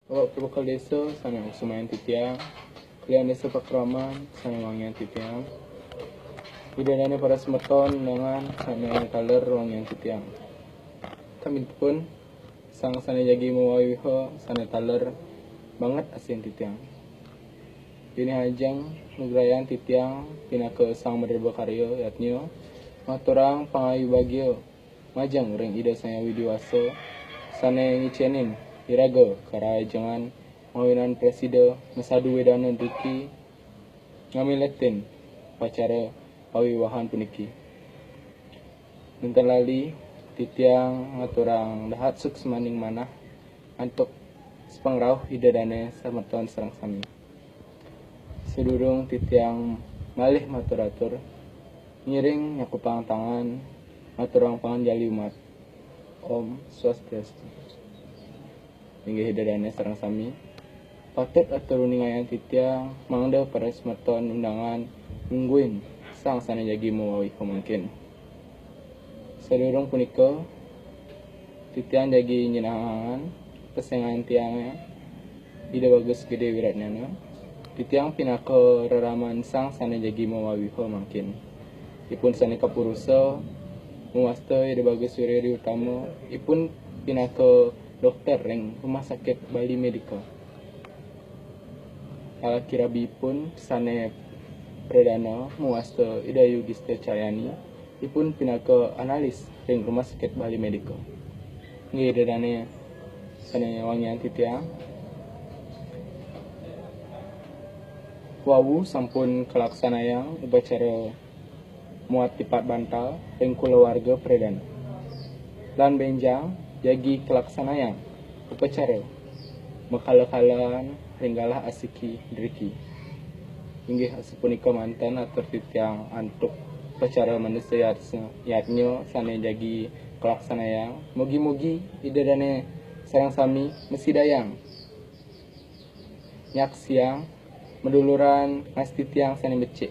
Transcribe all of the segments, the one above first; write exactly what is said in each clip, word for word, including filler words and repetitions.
Bapak Perbekel Desa sané sumayang titiang, kalian desa pakraman sané wangian titiang, Ida dané para semeton undangan sané taler wangian titiang. Tambinipun, sang sané jagi mawawiha sané taler banget asin titiang. Dini ajeng nugrayang titiang pinaka sang madreba karya yadnya, ngaturang pangayu bagia majeng ring Ida Sang Hyang Widhi Wasa sané ngicénin iraga karahajengan mawinan prasida masadu wedana driki ngamiletin upacara pawiwahan puniki. Nénten lali titiang ngaturang dahat suksmaning manah antuk sapangrauh Ida dané semeton sareng sami. Sadurung titiang malih matur-atur, ngiring nyakupang tangan, ngaturang panganjali umat. Om Swastiastu. Inggih Ida dané sareng sami, patut atur uningayang titiang mangda para semeton undangan mungguing sang sané jagi mawawiha mangkin. Sadurung punika, titiang jagi nyinahang pesengan tiangé, Ida Bagus Gedé Wiratnyana. Titiang pinaka reraman sang sané jagi mawawiha mangkin. Ipun sané kapurusa, mawasta Ida Bagus Wiriri Utama, ipun pinaka dokter ring Rumah Sakit Bali Medica. Kalaki rabi ipun sané pradana mawasta Ida Yudista Cahyani, ipun pinaka analis ring Rumah Sakit Bali Medica. Inggih Ida dané sané wangian titiang. Wau sampun kalaksanayang upacara muat tipat bantal ring kulawarga pradana. Lan bénjang jagi kalaksanayang upacara makala-kalaan ring galah asiki driki. Inggih sapunika manten atur titiang antuk upacara manusa yatsa-, yadnya sané jagi kalaksanayang. Mugi-mugi Ida dané sareng sami masidayang nyaksiang maduluran ngastitiang sané becik.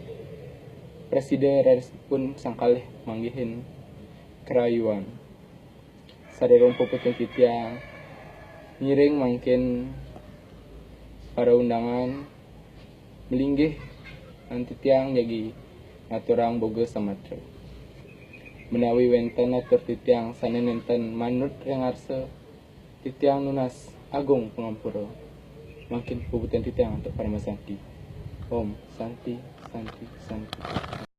Prasida raris pun sangkalih manggihin karayuan. Sadurung puputang titiang ngiring mangkin para undangan malinggih lan titiang jagi ngaturang boga samatra. Menawi wénten atur titiang sané nénten manut ring arsa, titiang nunas agung pangampura. Mangkin puputang titiang antuk paramasanti. Om Santi, Santi, Santi.